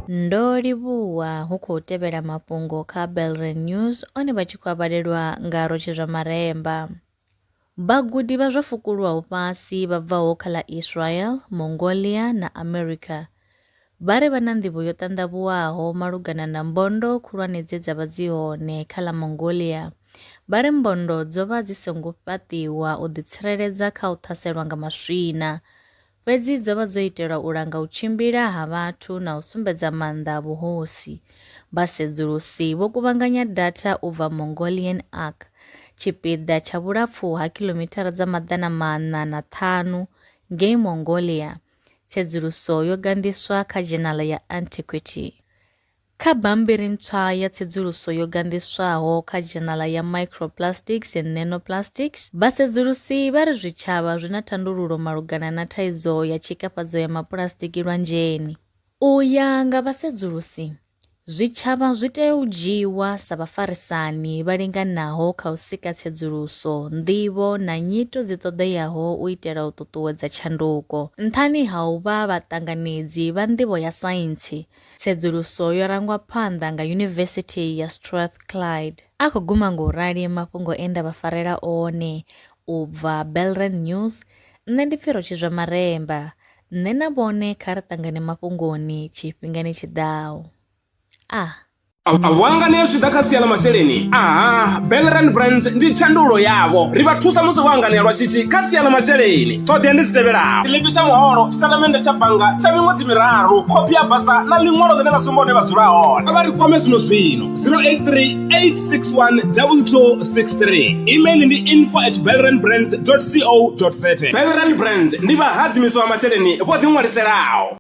Ndo livhuwa hu khou tevhela mafhungo kha Belren News one vha tshi khou a vhalelwa nga Rotshizwa Maremba. Vhagudi vha zwo fukulwaho fhasi vha bvaho kha ḽa Israel, Mongolia na America vha ri vha na nḓivho yo ṱanḓavhuwaho malugana na mbondo khulwane dze dza vha dzi hone kha ḽa Mongolia. Vha ri mbondo dzo vha dzi songo fhaṱiwa u ḓitsireledza kha u ṱhaselwa nga maswina, fhedzi dzo vha dzo itelwa u langa u tshimbila ha vhathu na u sumbedza maanḓa a vhuhosi. Vhasedzulusi vho kuvhanganya data u bva Mongolian Arc, tshipiḓa tsha vhulapfu ha khiḽomithara dza 405 ngei Mongolia. Tsedzuluso yo ganḓiswa kha dzhenala ya Antiquity. Kha bammbiri ntswa ya tsedzuluso yo ganḓiswaho kha dzhenala ya Microplastics and Nanoplastics, vhasedzulusi vha ri zwitshavha zwi na thandululo malugana na thaidzo ya tshikafhadzo ya mapuḽasitiki lwanzheni. U ya nga vhasedzulusi, Zwitshavha zwi tea u dzhiiwa sa vhafarisani vha linganaho kha u sika tsedzuluso, nḓivho na nyito dzi ṱoḓeaho u itela u ṱuṱuwedza tshanduko, nṱhani ha u vha vhaṱanganedzi vha nḓivho ya saintsi. Tsedzuluso yo rangwa phanḓa nga Yunivesithi ya Strathclyde. A khou guma nga u rali mafhungo e nda vha farela one u bva Belren News, nṋe ndi pfi Rotshizwa Maremba. Nṋe na vhone kha ri ṱangane mafhungoni tshifhingani tshi ḓaho. A. Vho anganea zwi tshi ḓa kha sia ḽa masheleni? Aha, Belrand Brands ndi thandululo yavho. Ri vha thusa musi vho anganea lwa shishi kha sia ḽa masheleni. Ṱhoḓea ndi dzi tevhelaho, tshiḽipi tsha muholo, tshitatamennde tsha bannga tsha miṅwedzi miraru, khophi ya basa na ḽiṅwalo ḽine ḽa sumba hune vha dzula hone. Vha ri kwame zwino zwino 083 861 2263. Email ndi info at belrandbrands co za. Belrand Brands ndi vhahadzimiswa vha masheleni vho ḓiṅwaliselaho.